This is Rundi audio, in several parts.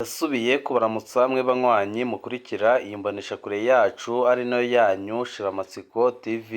Ndasubiye kubaramutsa mwe banywanyi mukurikira iyi mboneshakure yacu ari nayo yanyu Shiramatsiko TV.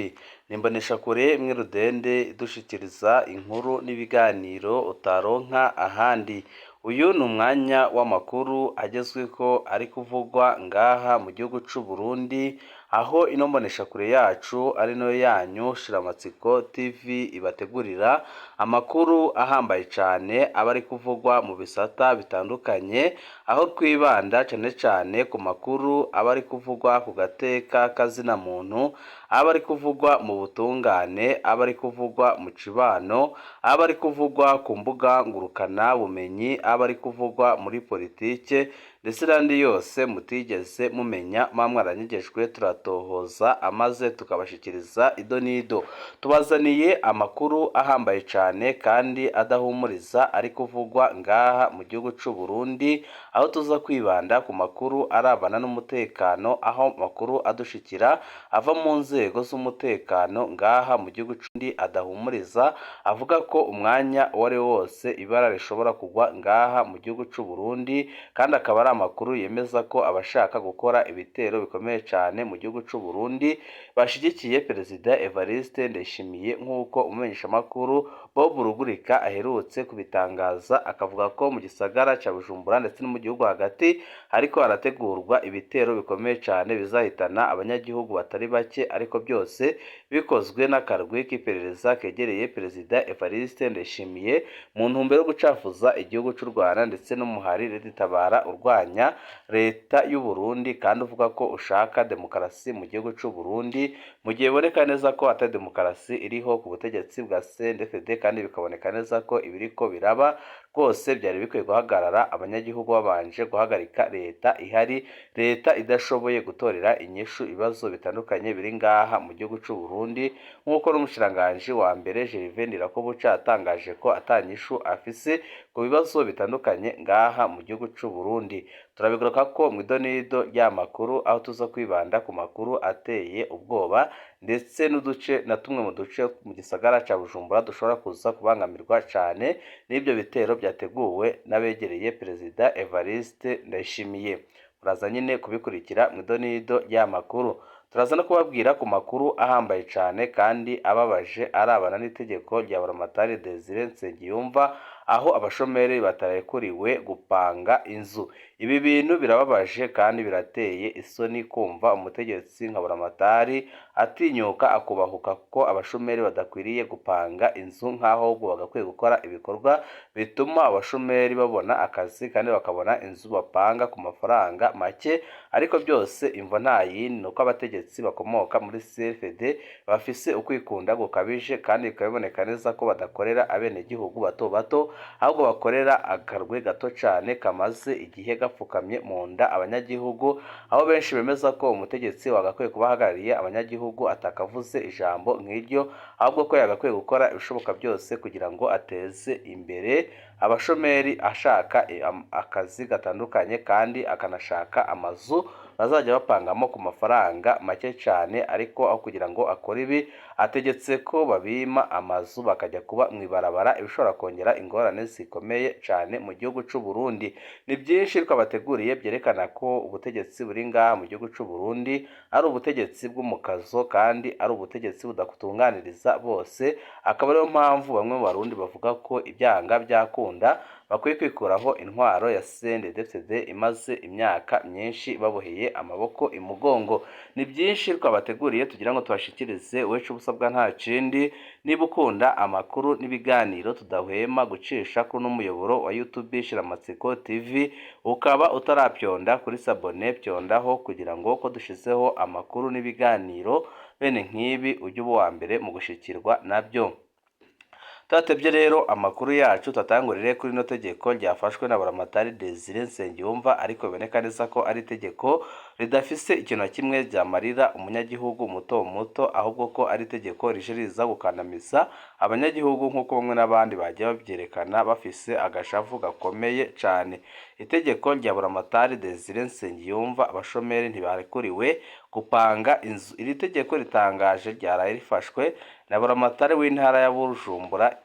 Ni imboneshakure imwe rudende idushikiriza inkuru n'ibiganiro utaronka ahandi. Uyu ni umwanya w'amakuru agezweho ari kuvugwa ngaha mu gihugu c'u Burundi, aho ino mboneshakure yacu ari nayo yanyu Shiramatsiko TV ibategurira amakuru ahambaye cane aba ari kuvugwa mu bisata bitandukanye, aho twibanda cane cane ku makuru aba ari kuvugwa ku gateka kazina muntu, aba ari kuvugwa mu butungane, aba ari kuvugwa mu cibano, aba ari kuvugwa ku mbuga ngurukana bumenyi, aba ari kuvugwa muri politike ndetse n'andi yose mutigeze mumenya muba mwaranyegejwe turatohoza amaze tukabashikiriza ido n'ido. Tubazaniye amakuru ahambaye cane kandi adahumuriza ari kuvugwa ngaha mu gihugu c'u Burundi, aho tuza kwibanda ku makuru arabana n'umutekano, aho amakuru adushikira ava mu nzego z'umutekano ngaha mu gihugu c'Uburundi adahumuriza, avuga ko umwanya uwo ari wo wose ibara rishobora kugwa ngaha mu gihugu c'u Burundi, kandi akaba ari amakuru yemeza ko abashaka gukora ibitero bikomeye cane mu gihugu c'u Burundi bashigikiye Perezida Evariste Ndayishimiye, nk'uko umumenyeshamakuru Bob Rugurika aherutse kubitangaza, akavuga ko mu gisagara ca Bujumbura ndetse no mu gihugu hagati hariko harategurwa ibitero bikomeye cane bizahitana abanyagihugu batari bake, ariko byose bikozwe n'akarwi k'iperereza kegereye Perezida Evariste Ndayishimiye mu ntumbero yo gucafuza igihugu c'u Rwanda ndetse n'umuhari Red-Tabara urwanya leta y'u Burundi kandi uvuga ko ushaka demokarasi mu gihugu c'u Burundi, mu gihe biboneka neza ko ata demokarasi iriho ku butegetsi bwa CNDD-FDD, kandi bikaboneka neza ko ibiriko biraba rwose byari bikwiye guhagarara abanyagihugu babanje guhagarika leta ihari, leta idashoboye gutorera inyishu ibibazo bitandukanye biri ngaha mu gihugu c'u Burundi, nk'uko n'umushikiranganji wa mbere Gervais Ndirakobuca yatangaje ko ata nyishu afise ku bibazo bitandukanye ngaha mu gihugu c'u Burundi. Turabigarukako mw'idonido ry'amakuru, aho tuza kwibanda ku makuru ateye ubwoba ndetse n'uduce na tumwe mu duce mu gisagara ca Bujumbura dushobora kuza kubangamirwa cane n'ibyo bitero byateguwe n'abegereye Perezida Evariste Ndayishimiye. Muraza nyine kubikurikira mw'idonido ry'amakuru. Turaza no kubabwira ku makuru ahambaye cane kandi ababaje arabana n'itegeko rya Buramatari Desire Nsengiyumva, aho abashomeri batarekuriwe gupanga inzu. Ibi bintu birababaje kandi birateye isoni kumva umutegetsi nka Buramatari atinyuka akubahuka ko abashomeri badakwiriye gupanga inzu, nk'aho ahubwo bagakwiye gukora ibikorwa bituma abashomeri babona akazi kandi bakabona inzu bapanga ku mafaranga make, ariko byose imvo nta yindi ni uko abategetsi bakomoka muri CFD bafise ukwikunda gukabije, kandi bikaba biboneka neza ko badakorera abenegihugu bato bato, ahubwo bakorera akarwi gato cane kamaze igihe gapfukamye mu nda abanyagihugu, aho benshi bemeza ko umutegetsi wagakwiye kuba ahagarariye abanyagihugu atakavuze ijambo nk'iryo, ahubwo ko yagakwiye gukora ibishoboka byose kugira ngo ateze imbere abashomeri ashaka akazi gatandukanye kandi akanashaka amazu bazajya bapangamo ku mafaranga make cane, ariko aho kugira ngo akore ibi ategetse ko babima amazu bakajya kuba mw'ibarabara, ibishobora kongera ingorane zikomeye cane mu gihugu c'u Burundi. Ni byinshi twabateguriye byerekana ko ubutegetsi buri ngaha mu gihugu c'u Burundi ari ubutegetsi bw'umukazo kandi ari ubutegetsi budatunganiriza bose, akaba ariyo mpamvu bamwe mu Barundi bavuga ko ibyanga byakunda bakwiye kwikuraho intwaro ya CNDD-FDD imaze imyaka myinshi baboheye amaboko imugongo. Ni byinshi twabateguriye tugira ngo tubashikirize, wecu ubusabwa nta kindi, niba ukunda amakuru n'ibiganiro tudahwema gucisha kuri n'umuyoboro wa YouTube Shiramatsiko TV, ukaba utarapyonda kuri sabone, pyondaho kugira ngo ko dushizeho amakuru n'ibiganiro bene nk'ibi ujye uba uwa mbere mu gushikirwa nabyo. Tudatebye rero amakuru yacu tuatangurire kuri ino tegeko ryafashwe na Buramatari Desire Nsengiyumva, ariko biboneka neza ko ari itegeko ridafise ikintu na kimwe ryamarira umunyagihugu muto muto, ahubwo ko ari itegeko rije riza gukandamiza abanyagihugu nk'uko bamwe n'abandi bagiye babyerekana bafise agashavu gakomeye cane. Itegeko rya Buramatari Desire Nsengiyumva, abashomeri ntibarekuriwe gupanga inzu. Iri tegeko ritangaje ryaraye rifashwe na Buramatari w'intara ya Bujumbura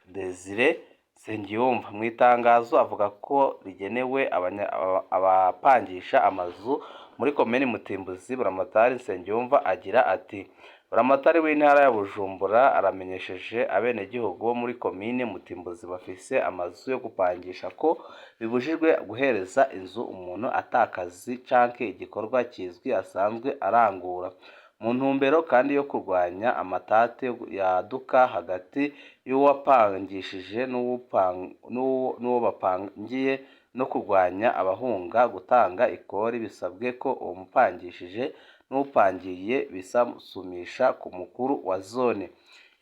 Desire Nsengiyumva. Mu itangazo avuga ko rigenewe abapangisha amazu muri komini Mutimbuzi, Buramatari Nsengiyumva agira ati: "Buramatari w'intara ya Bujumbura aramenyesheje abenegihugu bo muri komine Mutimbuzi bafise amazu yo gupangisha ko bibujijwe guhereza inzu umuntu ata kazi canke igikorwa kizwi asanzwe arangura. Mu ntumbero kandi yo kurwanya amatate yaduka hagati y'uwapangishije n'uwo bapangiye no kurwanya abahunga gutanga ikori, bisabwe ko uwupangishije n'uwupangiye bisuzumisha ku mukuru wa zone.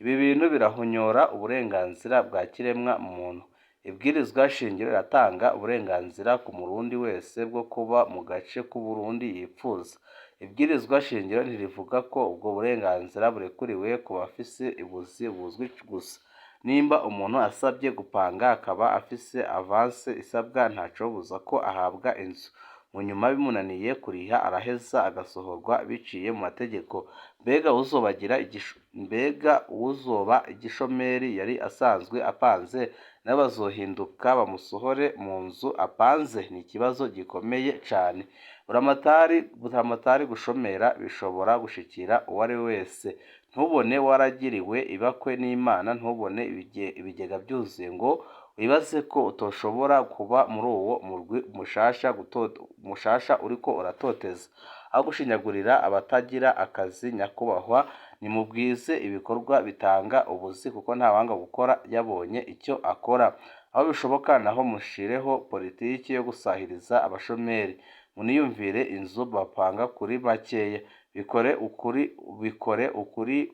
Ibi bintu birahonyora uburenganzira bwa kiremwa muntu. Ibwirizwa shingiro riratanga uburenganzira ku murundi wese bwo kuba mu gace k'Uburundi yipfuza. Ibwirizwa shingiro ntirivuga ko ubwo burenganzira burekuriwe ku bafise ubuzi buzwi gusa. Nimba umuntu asabye gupanga akaba afise avance isabwa, ntacobuza ko ahabwa inzu. Mu nyuma bimunaniye kuriha araheza agasohorwa biciye mu mategeko. Mbega uwuzoba igishomeri yari asanzwe apanze nawe bazohinduka bamusohore mu nzu apanze? Ni ikibazo gikomeye cane. Buramatari, gushomera bishobora gushikira uwari we wese. Ntubone waragiriwe ibakwe n'Imana, ntubone ibigega vyuzuye ngo wibaze ko utoshobora kuba muri uwo murwi mushasha uriko uratoteza. Aho gushinyagurira abatagira akazi, nyakubahwa, nimugwize ibikorwa bitanga ubuzi kuko ntawanga gukora yabonye icyo akora. Aho bishoboka naho mushireho politiki yo gusahiriza abashomeri. Muniyumvire inzu bapanga kuri makeya. Bikore ukuri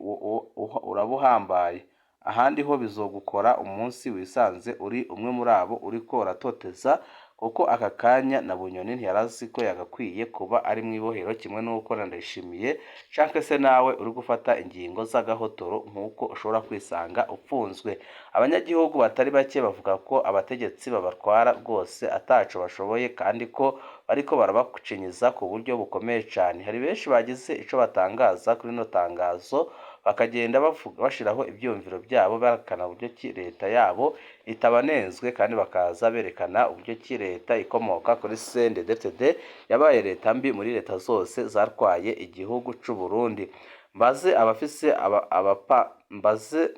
urabuhambaye. Ahandi ho bizogukora umunsi wisanze uri umwe muri abo uriko uratoteza, kuko aka kanya na Bunyoni ntiyarazi ko yagakwiye kuba ari mw'ibohero, kimwe n'uko na Ndayishimiye canke se nawe uri gufata ingingo z'agahotoro nk'uko ushobora kwisanga upfunzwe. Abanyagihugu batari bake bavuga ko abategetsi babatwara rwose ataco bashoboye kandi ko bariko barabacinyiza ku buryo bukomeye cane. Hari benshi bagize ico batangaza kuri rino tangazo, bakagenda bashiraho ivyiyumviro vyabo berekana uburyo ki leta yabo itabanenzwe, kandi bakaza berekana uburyo ki leta ikomoka kuri CNDD-FDD yabaye leta mbi muri leta zose zatwaye igihugu c'u Burundi. Mbaze abafise aba, abapa mbaze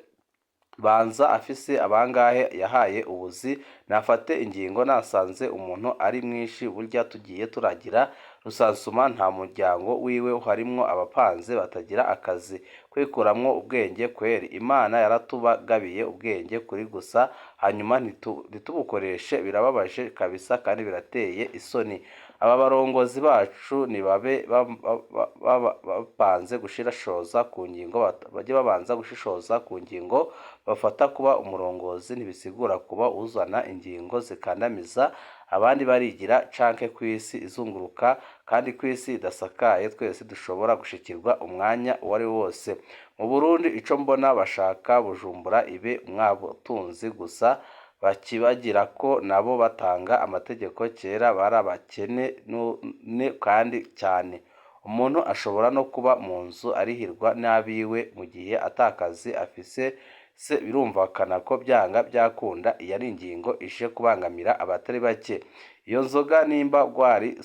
banza afise abangahe yahaye ubuzi, nafate ingingo nasanze umuntu ari mwinshi. Burya tugiye turagira rusansuma, nta muryango wiwe harimwo abapanze batagira akazi. Kwikuramwo ubwenge kweri! Imana yaratubagabiye ubwenge kuri gusa, hanyuma ntitubukoreshe. Birababaje kabisa kandi birateye isoni. Aba barongozi bacu nibabe bapanze gushishoza ku ngingo, bajye babanza gushishoza ku ngingo bafata. Kuba umurongozi ntibisigura kuba uzana ingingo zikandamiza abandi. Barigira canke kw'isi izunguruka, kandi kw'isi idasakaye, twese dushobora gushikirwa umwanya uwari wose. Mu Burundi ico mbona bashaka Bujumbura ibe mwabutunzi gusa, bakibagira ko nabo batanga amategeko kera bari abakene kandi cyane. Umuntu ashobora no kuba mu nzu arihirwa n'abiwe mu gihe atakazi afise se, birumvikana ko byanga byakunda iyi ari ingingo ije kubangamira abatari bake. Iyo nzoga nimba gwari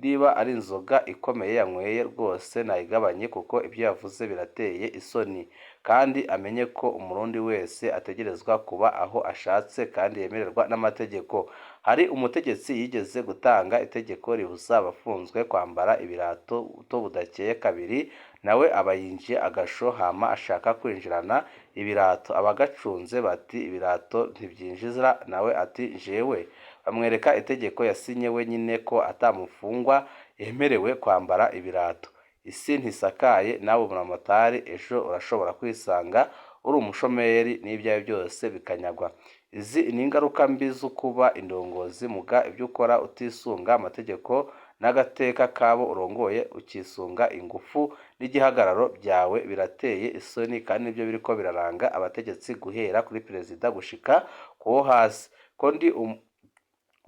niba ari inzoga ikomeye yanyweye rwose nayigabanye, kuko ibyo yavuze birateye isoni, kandi amenye ko umurundi wese ategerezwa kuba aho ashatse kandi yemererwa n'amategeko. Hari umutegetsi yigeze gutanga itegeko ribuza abafunzwe kwambara ibirato budakeye kabiri, nawe aba yinjiye agasho hama ashaka kwinjirana ibirato. Abagacunze bati ibirato ntivyinjira, nawe ati jewe, bamwereka itegeko yasinye wenyine ko atamufungwa yemerewe kwambara ibirato. Isi ntisakaye, nawe buramatari ejo urashobora kwisanga uri umushomeri n'ibyawe byose bikanyagwa. Izi ni ingaruka mbi zo kuba indongozi, muga ibyo ukora utisunga amategeko n'agateka kabo urongoye, ukisunga ingufu n'igihagararo byawe, birateye isoni, kandi nibyo biriko biraranga abategetsi guhera kuri perezida gushika kuwo hasi. Ko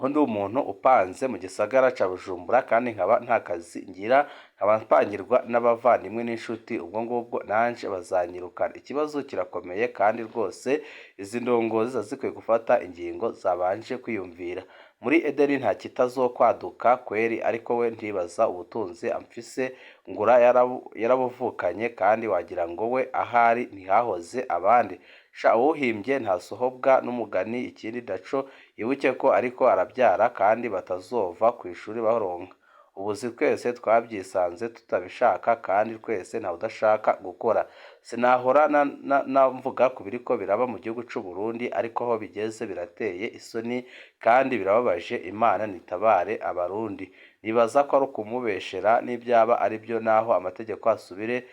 ndi umuntu upanze mu gisagara ca Bujumbura kandi nkaba nta kazi ngira, Nkaba mpangirwa n'abavandimwe n'inshuti, ubwo ngubwo nanje bazanyirukana. Ikibazo kirakomeye kandi rwose izi ndongozi ziba zikwiye gufata ingingo zabanje kwiyumvira. Muri Edeni nta kitazokwaduka kweri, ariko we ntibaza ubutunzi amfise ngura yarabuvukanye, kandi wagira ngo we ahari ntihahoze abandi. Sha uwuhimbye ntasohobwa n'umugani. Ikindi naco yibuke ko ariko arabyara kandi batazova kw'ishuri baronka ubuzi. Twese twabyisanze tutabishaka kandi twese ntawudashaka gukora. Sinahora namvuga ku biriko biraba mu gihugu c'u Burundi, ariko aho bigeze birateye isoni kandi birababaje. Imana nitabare Abarundi. Nibaza ko ari ukumubeshera, n'ibyaba ari byo naho amategeko asubire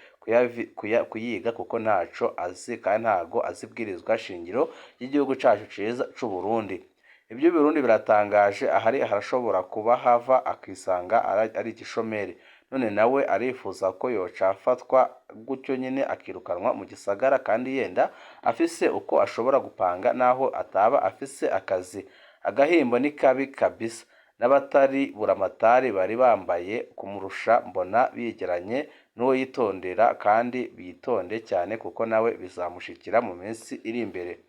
kuyiga kuko ntaco azi kandi ntago azi ibwirizwa shingiro ry'igihugu cacu ciza c'u Burundi. Iby'Uburundi biratangaje, ahari harashobora kuba hava akisanga ari igishomeri. None nawe arifuza ko yoca afatwa gutyo nyine akirukanwa mu gisagara, kandi yenda afise uko ashobora gupanga naho ataba afise akazi. Agahimbo ni kabi kabisa. N'abatari buramatari bari bambaye kumurusha mbona bigeranye n'uwo yitondera, kandi bitonde cyane kuko nawe bizamushikira mu minsi iri imbere.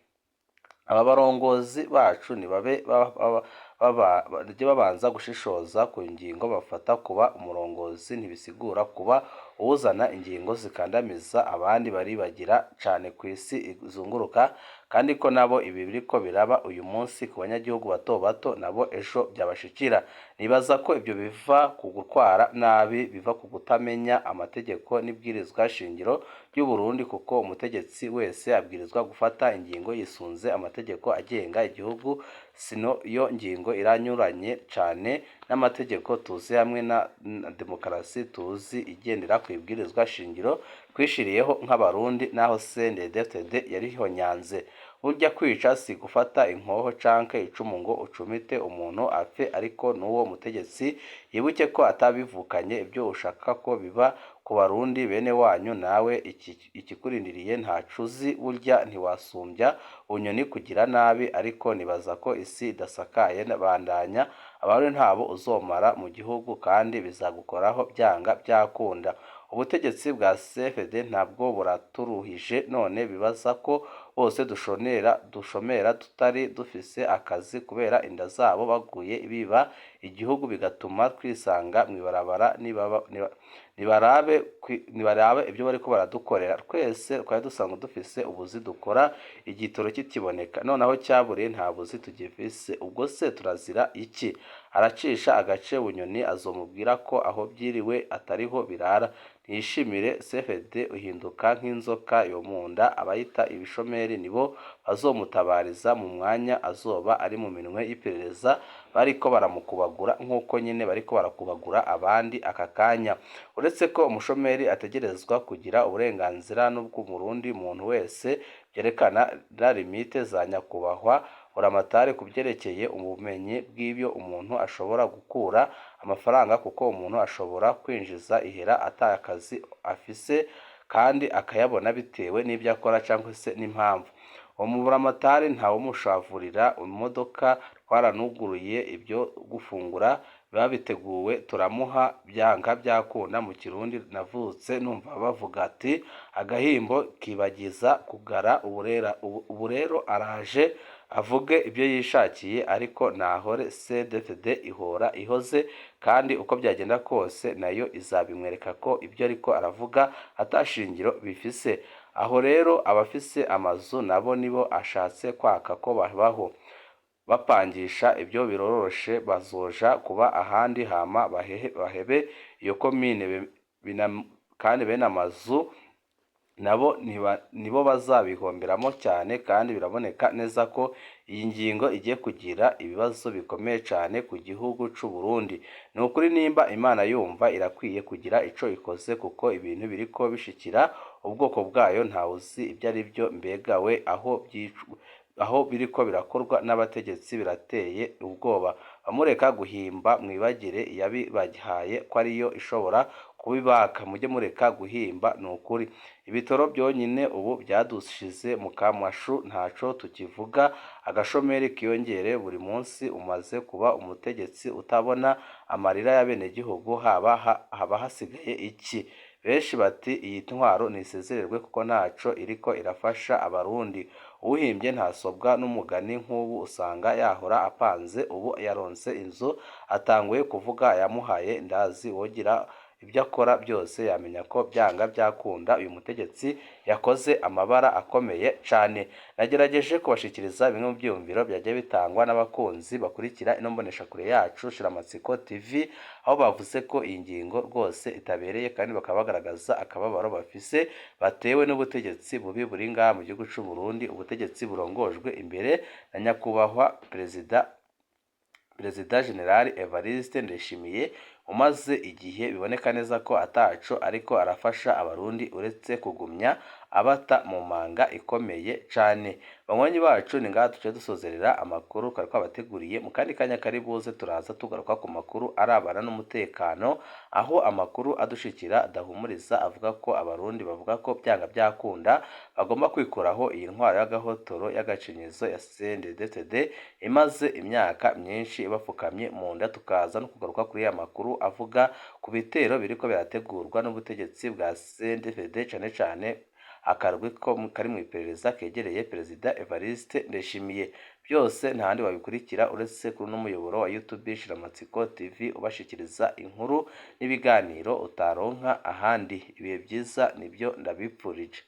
Aba barongozi bacu nibabe bajye babanza gushishoza ku ngingo bafata. Kuba umurongozi ntibisigura kuba uwuzana ingingo zikandamiza abandi. Baribagira cane ku isi izunguruka, kandi ko nabo ibi biriko biraba uyu munsi ku banyagihugu bato bato nabo ejo byabashikira. Nibaza ko ibyo biva ku gutwara nabi, biva ku kutamenya amategeko n'ibwirizwa shingiro ry'u Burundi, kuko umutegetsi wese abwirizwa gufata ingingo yisunze amategeko agenga igihugu. Sino iyo ngingo iranyuranye cane n'amategeko tuzi hamwe na demokarasi tuzi igendera ku ibwirizwa shingiro twishiriyeho nk'Abarundi, naho CNDD-FDD yarihonyanze. Burya kwica si gufata inkoho canke icumu ngo ucumite umuntu apfe, ariko n'uwo mutegetsi yibuke ko atabivukanye. Ibyo ushaka ko biba ku Barundi bene wanyu, nawe ikikurindiriye ntaco uzi. Burya ntiwasumbya Bunyoni kugira nabi, ariko nibaza ko isi idasakaye. Bandanya, Abarundi ntabo uzomara mu gihugu kandi bizagukoraho byanga byakunda. Ubutegetsi bwa CFD ntabwo buraturuhije, none bibaza ko bose dushomera tutari dufise akazi kubera inda zabo baguye biba igihugu, bigatuma twisanga mw'ibarabara. Nibarabe ibyo bariko baradukorera. Twese twari dusanzwe dufise ubuzi dukora igitoro kikiboneka, noneho cyaburiye nta buzi tugifise. Ubwo se turazira iki? Aracisha agace Bunyoni azomubwira ko aho byiriwe atariho birara. Ntiyishimire CFD uhinduka nk'inzoka yo mu nda. Abayita ibishomeri nibo bazomutabariza mu mwanya azoba ari mu minwe y'iperereza, bariko baramukubagura nk'uko nyine bariko barakubagura abandi aka kanya. Uretse ko umushomeri ategerezwa kugira uburenganzira n'ubw'umurundi muntu wese, byerekana na limite za nyakubahwa buramatari ku byerekeye ubumenyi bw'ibyo umuntu ashobora gukura amafaranga, kuko umuntu ashobora kwinjiza ihera ata kazi afise kandi akayabona bitewe n'ibyo akora cyangwa se n'impamvu. Uwo muburamatari ntawumushavurira imodoka, twaranuguruye ibyo gufungura biba biteguwe turamuha byanga byakunda. Mu Kirundi navutse numva bavuga ati agahimbo kibagiza kugara. Ubu rero araje avuge ibyo yishakiye, ariko nahore CDFD ihora ihoze, kandi uko byagenda kose nayo izabimwereka ko ibyo ariko aravuga atashingiro bifise. Aho rero abafise amazu nabo nibo ashatse kwaka ko babaho bapangisha, ibyo biroroshe, bazoja kuba ahandi hama bahebe iyo komine, kandi bene amazu nabo nibo bazabihomberamo cyane. Kandi biraboneka neza ko iyi ngingo igiye kugira ibibazo bikomeye cyane ku gihugu c'u Burundi. Ni ukuri nimba Imana yumva irakwiye kugira ico ikoze, kuko ibintu biriko bishikira ubwoko bwayo ntawuzi ibyo ari byo. Mbega we, aho biriko birakorwa n'abategetsi birateye ubwoba. Bamureka guhimba, mwibagire iyabibahaye ko ariyo ishobora Kubibaka mujye mureka guhimba ni ukuri. Ibitoro byonyine ubu byadushize mu kamashu, ntaco tukivuga, agashomeri kiyongere buri munsi. Umaze kuba umutegetsi utabona amarira y'abenegihugu, haba hasigaye iki? Benshi bati iyi ntwaro ntisezererwe kuko ntaco iriko irafasha Abarundi. Uwuhimbye ntasobwa n'umugani, nk'ubu usanga yahora apanze, ubu yaronse inzu atanguye kuvuga ayamuhaye. Ndazi wogira ibyo akora byose yamenya ko byanga byakunda uyu mutegetsi yakoze amabara akomeye cane. Nagerageje kubashikiriza bimwe mu byiyumviro byagiye bitangwa n'abakunzi bakurikira ino mboneshakure yacu Shiramatsiko TV, aho bavuze ko iyi ngingo rwose itabereye, kandi bakaba bagaragaza akababaro bafise batewe n'ubutegetsi bubi buri ngaha mu gihugu c'u Burundi, ubutegetsi burongojwe imbere na nyakubahwa Perezida General Evariste Ndayishimiye, umaze igihe biboneka neza ko ataco ariko arafasha Abarundi uretse kugumya abata mu manga ikomeye cane. Banywanyi bacu, ni ngaha duce dusozerera amakuru twari twabateguriye. Mu kandi kanya kari buze turaza tugaruka ku makuru arabana n'umutekano, aho amakuru adushikira adahumuriza, avuga ko Abarundi bavuga ko byanga byakunda bagomba kwikuraho iyi ntwaro y'agahotoro y'agacinyizo ya CNDD-FDD imaze imyaka myinshi ibapfukamye mu nda. Tukaza no kugaruka kuri ya makuru avuga ku bitero biriko birategurwa n'ubutegetsi bwa CNDD-FDD, cane cane akarwi ko kari mu iperereza kegereye Perezida Evariste Ndayishimiye. Byose nta handi wabikurikira uretse kuri uno muyoboro wa YouTube Shiramatsiko TV, ubashikiriza inkuru n'ibiganiro utaronka ahandi. Ibihe byiza nibyo ndabipfurije.